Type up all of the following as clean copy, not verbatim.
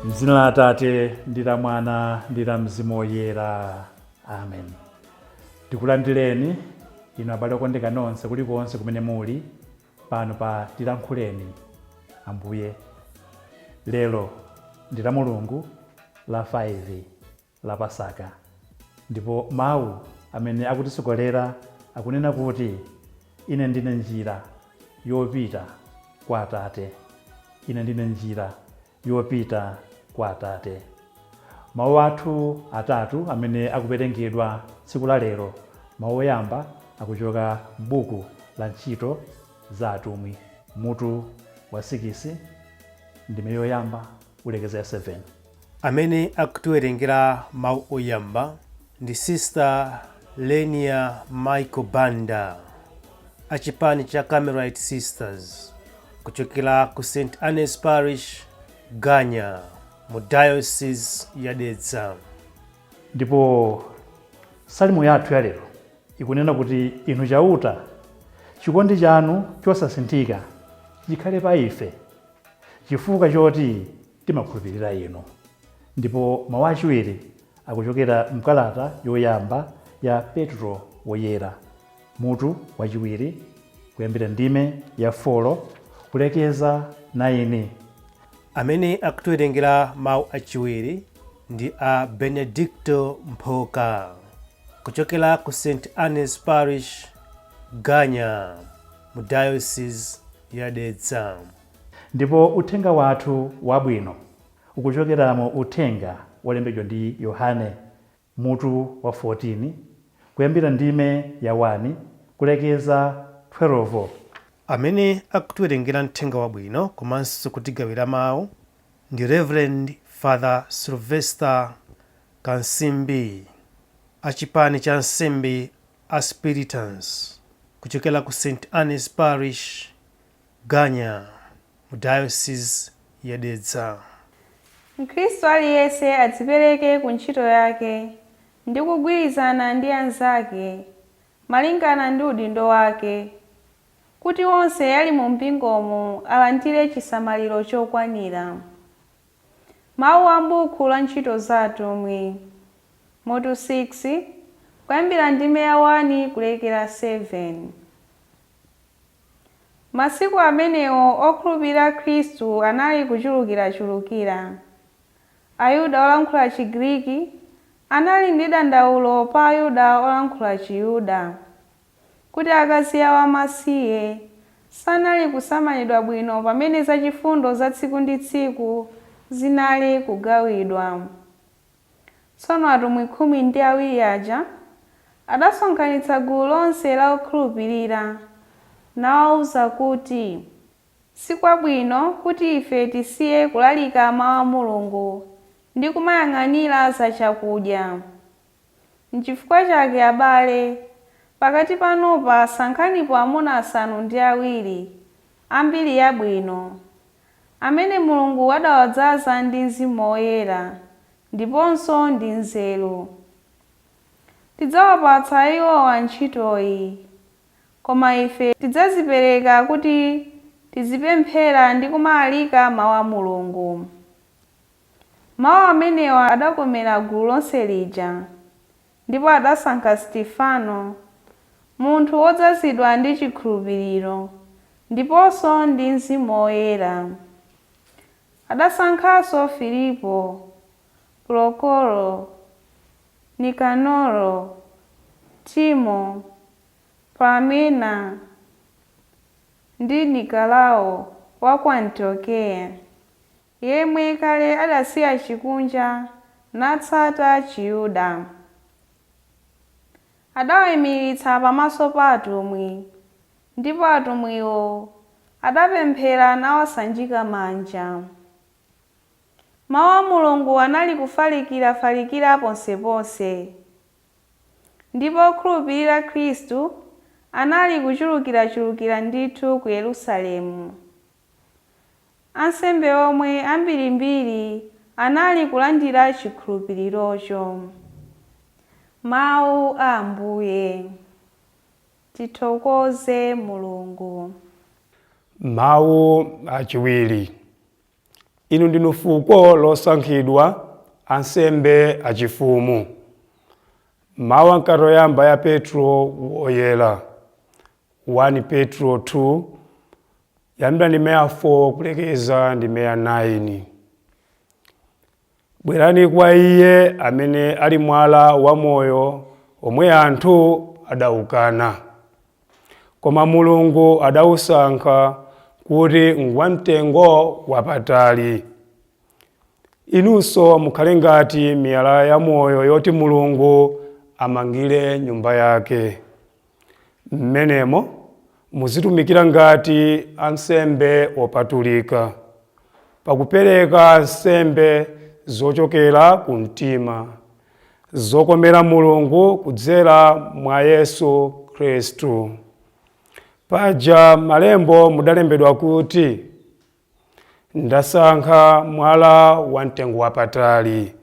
M'dzina la Atate ndi la Mwana ndi la Mzimu Woyera, amen. Tikulandireni inu abale okondeka nonse kulikonse kumene muli pano pa Tilankhuleni Ambuye. Lero ndi la Mulungu la 5 la Pasaka, ndipo mawu amene akutitsogolera akunena kuti, Ine ndine njira yopita kwa Atate. Ine ndine njira yopita kwa Atate. Mawu athu atatu amene akuwerengedwa tsiku la lero, mawu oyamba akuchoka m'buku la Ntchito za Atumwi mutu wa 6 ndime yoyamba kulekeza ya 7. Amene akutiwerengera mawu oyamba ndi Sister Lenia Michael Banda a chipani cha Carmelite Sisters kuchokera ku St Anne's Parish, Ganya mu Diocese ya Dedza. Ndipo salimo yathu ya lero ikunena kuti, Inu Chauta, chikondi chanu chosasinthika chikhale pa ife, chifukwa choti timakhulupirira inu. Ndipo mawu achiwiri akuchokera mkalata yoyamba ya Petro Woyera mutu wachiwiri kuyambira ndime ya 4 kulekeza 9. Amene akutiwerengera mawu achiwiri ndi a Benedicto Mphoka kuchokera ku St Anne's Parish, Ganya mu Diocese ya Dedza. Ndipo uthenga wathu wabwino ukuchokera mu Uthenga wolembedwa ndi Yohane mutu wa 14 kuyambira ndime ya 1 kulekeza 12. Amene akutiwerengera mthenga wabwino komanso kutigawira mawu ndi Rev Father Sylvester Kansimbi a chipani cha ansembe a Spiritans kuchokera ku St Anne's Parish, Ganya mu Diocese ya Dedza. Mkhristu aliyense adzipereke ku ntchito yake ndi kugwirizana ndi anzake malingana ndi udindo wake, kuti onse ali mu mpingomo alandire chisamaliro chokwanira. Mawu a m'buku la Ntchito za Atumwi, mutu 6, kuyambira ndime ya 1 kulekera 7. Masiku amenewo okhulupirira Khristu anali kuchulukirachulukira. Ayuda olankhula Chigriki anali ndi dandaulo pa Ayuda olankhula Chiyuda, kuti akazi awo amasiye sanali kusamalidwa bwino pamene zachifundo za tsiku ndi tsiku zinali kugawidwa. Tsono atumwi 12 aja adasonkhanitsa gulu lonse la okhulupirira, nawauza kuti, Si kwabwino kuti ife tisiye kulalika mau a Mulungu ndi kumayang'anira za chakudya. Nchifukwa chake abale, pakati panupa sankhanipo amuna 7 a mbiri yabwino, amene Mulungu adawadzaza ndi Mzimu Woyera ndiponso ndi nzeru. Tidzawapatsa iwowa ntchitoyi, koma ife tidzadzipereka kuti tizipemphera ndi kumalalika mau a Mulungu. Mau amenewa adakomera gulu lonse lija, ndipo adasankha Stefano, munthu wodzazidwa ndi chikhulupiriro ndiponso ndi Mzimu Woyera. Adasankhanso Filipo, Prokoro, Nikanoro, Timo, Parmena ndi Nikolao wa ku Antiokeya, yemwe kale adasiya chikunja natsata Chiyuda. Adawaimiritsa pamaso pa atumwi, ndipo atumwiwo adapemphera nawasanjika manja. Mawu a Mulungu anali kufalikirafalikira ponseponse, ndipo okhulupirira Khristu anali kuchulukirachulukira ndithu ku Yerusalemu. Ansembe omwe ambirimbiri anali kulandira chikhulupirirocho. Mawu a Ambuye. Tithokoze Mulungu. Mawu achiwiri. Inu ndinu fuko losankhidwa, ansembe achifumu. Mawu a yoyamba ya Petro woyera. 1 Petro 2 yambira ndime ya 4 kulekeza ndime ya 9. Bwerani kwa iye amene ali mwala wamoyo omwe anthu adawukana, koma Mulungu adawusankha kuti ngwamtengo wapatali. Inunso mukhale ngati miyala yamoyo yoti Mulungu amangire nyumba yake. Mmenemo muzitumikira ngati ansembe opatulika, pakupereka nsembe zochokera ku mtima, zokomera Mulungu kudzera mwa Yesu Khristu. Paja malembo mudalembedwa kuti, ndasankha mwala wamtengo wapatali,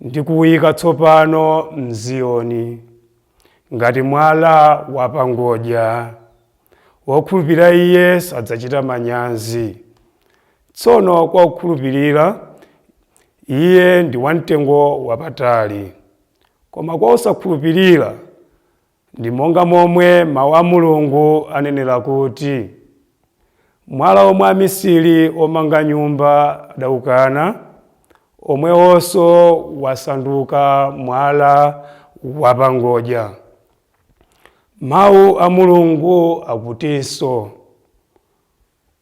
ndikuwuyika tsopano m'Ziyoni ngati mwala wapangodya. Wokhulupirira iye sadzachita manyazi. Tsono kwa okhulupirira iye ndi wamtengo wapatali, koma kwa osakhulupirira ndi monga momwe mawu a Mulungu anenera kuti, mwala omwe amisiri omanga nyumba adawukana, omwewonso wasanduka mwala wapangodya. Mawu a Mulungu akutinso,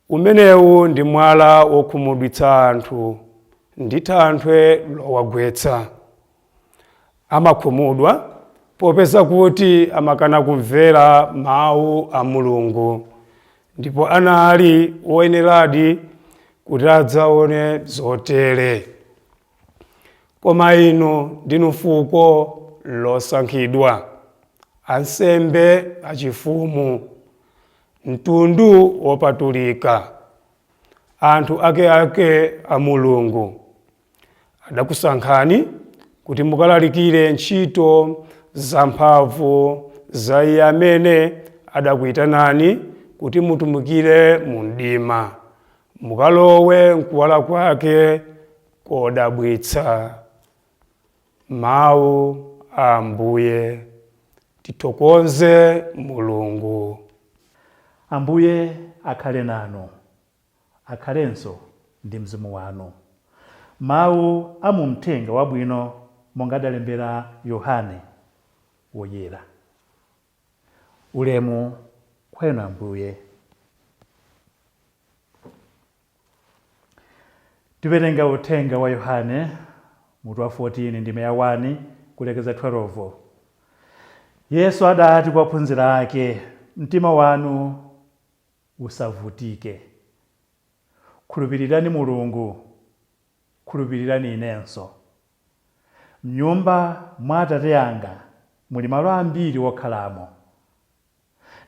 umenewu ndi mwala wokhumudwitsa anthu ndi thanthwe lowagwetsa. Amakhumudwa popeza kuti amakana kumvera mawu a Mulungu, ndipo anali woyeneradi kuti adzaone zotere. Koma inu ndinu fuko losankhidwa, ansembe achifumu, mtundu wopatulika, anthu akeake a Mulungu. Adakusankhani kuti mukalalikire ntchito zamphamvu za iye amene adakuyitanani kuti mutumikire mu mdima, mukalowe mkuwala kwake kodabwitsa. Mawu a Ambuye. Tithokoze Mulungu. Ambuye akhale nanu, akhalenso ndi mzimu wanu. Mawu a mu Mthenga Wabwino monga adalembera Yohane Woyera. Ulemu kwa inu Ambuye. Tiwerenga uthenga wa Yohane mutu wa 14 ndime ya 1 kulekeza 12. Yesu adati kwa ophunzira ake, mtima wanu usavutike. Khulupirirani Mulungu, khulupirirani inenso. Mnyumba mwa Atate anga muli malo ambiri wokhalamo.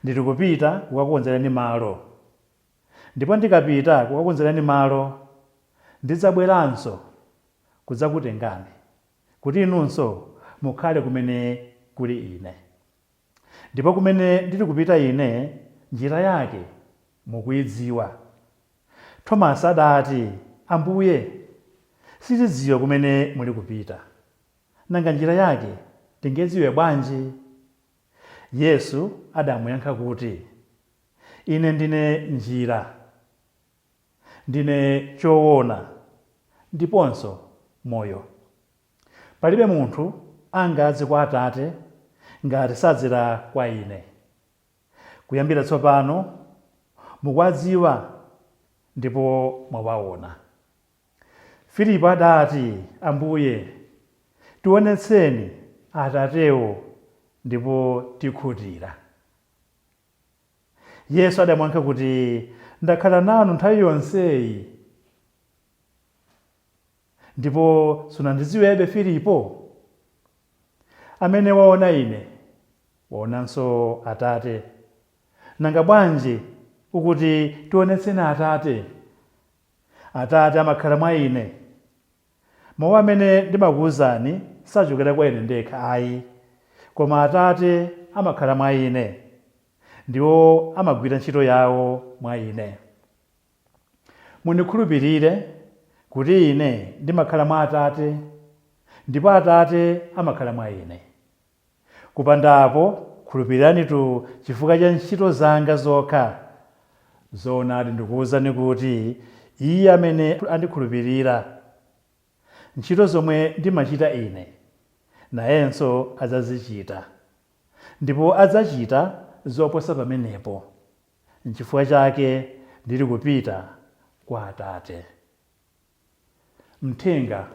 Ndili kupita kukakukonzerani malo. Ndipo ndikapita kukakukonzerani malo, ndidzabweranso kudzakutengani, kuti inunso mukhale kumene kuli ine. Ndipo kumene ndili kupita ine, njira yake mukuidziwa. Tomasi adati, Ambuye, sitidziwa kumene muli kupita. Nanga njira yake tingedziwe bwanji? Yesu adamuyankha kuti, Ine ndine njira, ndine choona, ndiponso moyo. Palibe munthu angadze kwa Atate ngati sadzera kwa ine. Kuyambira tsopano mukuwadziwa ndipo mwawaona. Filipo adati, Ambuye, tionetseni Atatewo ndipo tikhutira. Yesu adamuyankha kuti, ndakhala nanu nthawi yonseyi. Ndipo sunandidziwebe Filipo? Amene waona ine waonanso Atate. Nanga bwanji ukuti tionetseni Atate? Atate amakhala mwa ine. Mawu amene ndimakuwuzani sachokera kwa ine ndekha ayi, koma Atate amakhala mwa ine, ndiwo amagwira ntchito yawo mwa ine. Mundikhulupirire kuti ine ndimakhala mwa Atate, ndipo Atate amakhala mwa ine. Kupandapo khulupiriranitu chifukwa cha ntchito zanga zokha. Zoonadi ndikuwuzani kuti iye amene andikhulupirira, ntchito zomwe ndimachita ine, nayenso adzazichita, ndipo adzachita zoposa pamenepo. Nchifukwa chake ndili kupita kwa Atate. Mthenga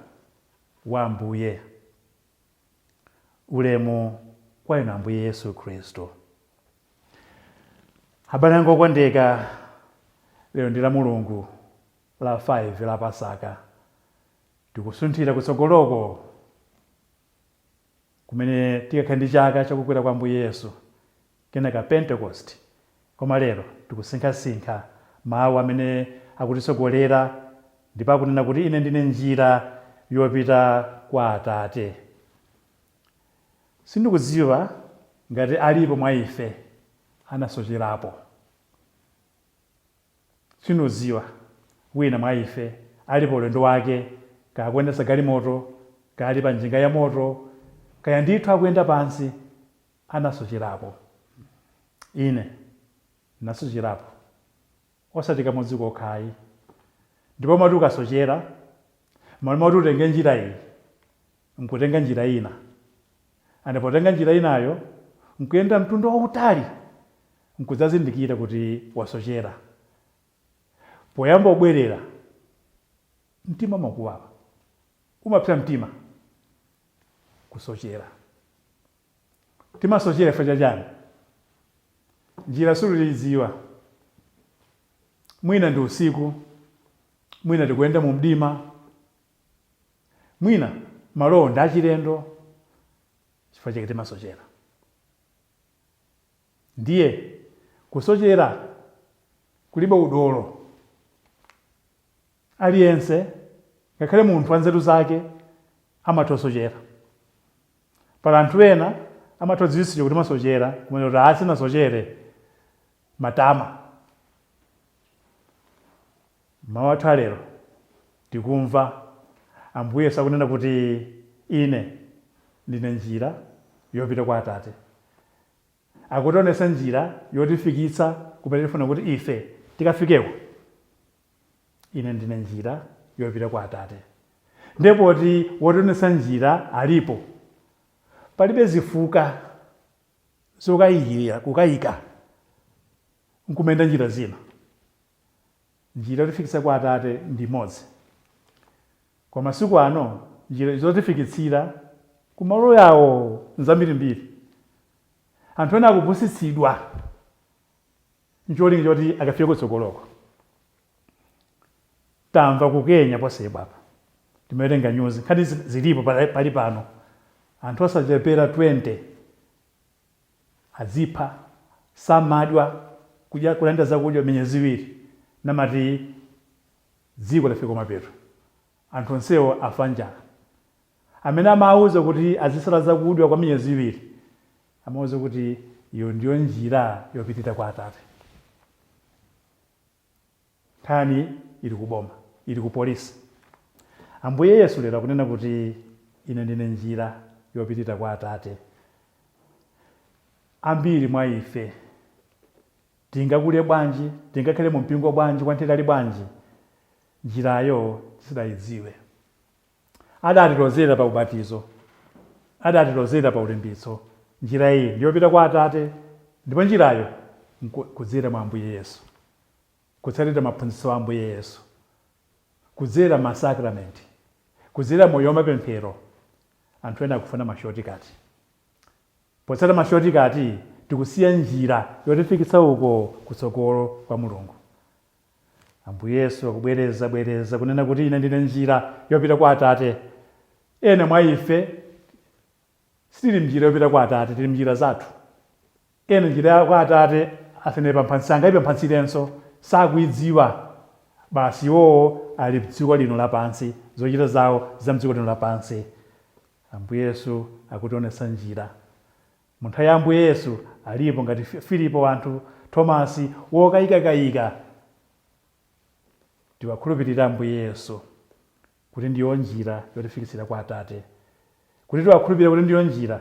wa Ambuye. Ulemu kwa inu Ambuye Yesu Khristu. Abale anga okondeka, lero ndi la Mulungu la 5 la Pasaka. Tikusunthira kutsogoloko kumene tikakhale ndi chaka chakukwera kwa Ambuye Yesu, kenaka Pentecost. Koma lero tikusinkhasinkha mawu amene akutitsogolera ndipo akunena kuti ine ndine njira yopita kwa Atate. Sindikudziwa ngati alipo mwa ife anasocherapo. Sindikudziwa wina mwa ife alipo ulendo wake, kaya akuyendetsa galimoto, kaya ali pa njinga ya moto, kaya ndithu akuyenda pansi, anasocherapo. Ine ndinasocherapo, osati kamodzi kokha ayi. Ndipo umati ukasochera, m'malo moti utenge njira iyi, nkutenga njira ina. And potenga njira inayo, nkuyenda mtunda wautali, nkudzazindikira kuti wasochera. Poyamba ubwerera, mtima umakuwawa, umapsa mtima kusochera. Timasochera chifukwa cha chani? Njira sitidziwa. Mwina ndi usiku, mwina tikuyenda mu mdima, mwina malowo ndi achilendo, chifukwa chake timasochera. Ndiye kusochera kulibe udolo. Aliyense, ngakhale munthu wanzeru zake, amatha kusochera. Pali anthu ena amatha kudziwitsidwa kuti masochera, kumene kuti asinasochere matama. Mawu athu alero tikumva Ambuye Yesu akunena kuti ine ndine njira yopita kwa Atate. Akutionetsa njira yotifikitsa kumene tifuna kuti ife tikafikeko. Ine ndine njira yopita kwa Atate. Ndipo poti wotionetsa njira alipo, palibe zifukwa zokayikira, kukayika nkumenda njira zina. Njira yotifikitsa kwa Atate ndi imodzi. Kwa masiku ano njira zotifikitsira kumalo yawo nzambirimbiri. Anthu ena akupusitsidwa ncholinga choti akafike kutsogoloko. Tamva ku Kenya posachedwa apa, timawerenga news, nkhani zilipo pali pano. Anthu osachepera 20 adzipha, samadya, kudya kulanda zakudya miyezi 2, namati dziko lafika kumapeto. Anthu onsewo afa njala. Amene amawauza kuti azisala zakudya kwa miyezi 2, amawauza kuti iyo ndiyo njira yopitira kwa Atate. Nkhani ili kuboma, ili ku polisi. Ambuye Yesu lero akunena kuti ine ndine njira yopitira kwa Atate. Ambiri mwa ife tingakule bwanji, tingakhale mu mpingo bwanji, kwa nthawi bwanji, njirayo tisidayidziwe. Adatilozera pa ubatizo, adatilozera pa ulimbitso. Njira iyi ndiyopita kwa Atate, ndipo njirayo kudzera mwa Ambuye Yesu, kutsatira maphunzitso a Ambuye Yesu, kudzera masakramenti, kudzera moyo wa mapemphero. Anthu ena akufuna ma shortcut. Potsata ma shortcut tikusiya njira yotifikitsa uko kutsogolo kwa Mulungu. Ambuye Yesu akubwereza bwereza kunena kuti ine ndine njira yopita kwa Atate. Ena mwa ife sitili mnjira yopita kwa Atate, tili mnjira zathu. Ena njira ya kwa Atate asanayipemphanitse, angayipemphantsirenso, sakuidziwa. Basi iwowo ali mdziko lino lapansi, zochita zawo za mdziko lino lapansi. Ambuye Yesu akutionetsa njira. Mu nthawi ya Ambuye Yesu alipo ngati Filipo, anthu Thomasi wokayikakayika. Tiwakhulupirira Ambuye Yesu kuti ndiyo njira yotifikitsira kwa Atate. Kuti tiwakhulupirira kuti ndiyo njira,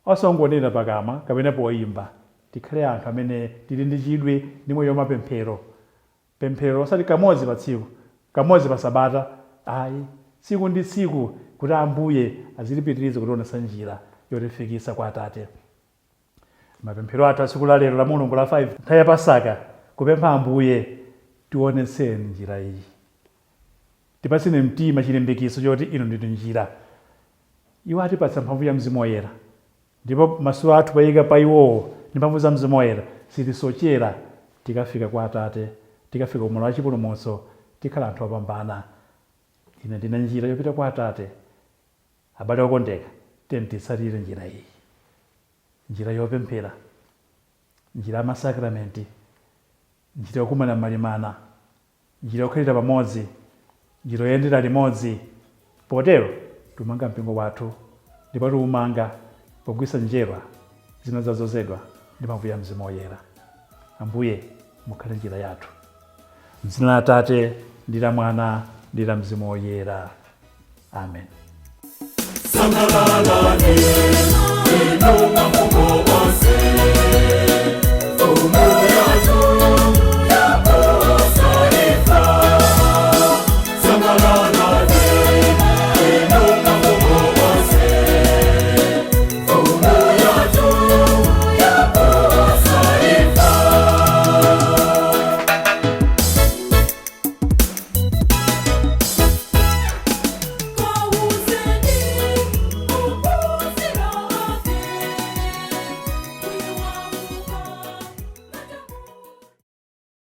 osangonena pakamwa kapena poyimba. Tikhale anthu amene tili ndi chidwi ndi moyo wamapemphero. Pemphero osati kamodzi pa tsiku, kamodzi pa sabata, ayi, tsiku ndi tsiku, kuti Ambuye azilipitiriza kutionetsa njira yotifikitsa kwa Atate. Mapemphero athu a tsiku la lero la Mulungu la 5, nthawi ya Pasaka, kupempha Ambuye, tionetseni njira iyi, tipatseni mtima chilimbikitso choti inu ndinu njira. Iwo atipatsa mphamvu ya Mzimu Woyera, ndipo maso athu payika pa iwowo ndi mphamvu za Mzimu Woyera, sitisochera. Tikafika kwa Atate, tikafika kumalo wa chipulumutso, tikhala anthu opambana. Ine ndine njira yopita kwa Atate. Abale okondeka, tiyeni titsatire njira iyi, njira yopemphera, njira ya masakramenti, njira yokumana malimana, njira yokhalira pamodzi, njira yoyendera limodzi. Potero timanga mpingo wathu, ndipo tiumanga pogwiritsa njerwa zina zadzozedwa ndi mphamvu ya Mzimu Woyera. Ambuye, mukhale njira yathu. Mdzina la Atate ndi la Mwana ndi la Mzimu Woyera, amen. Sangalalani, inu mafuko onse.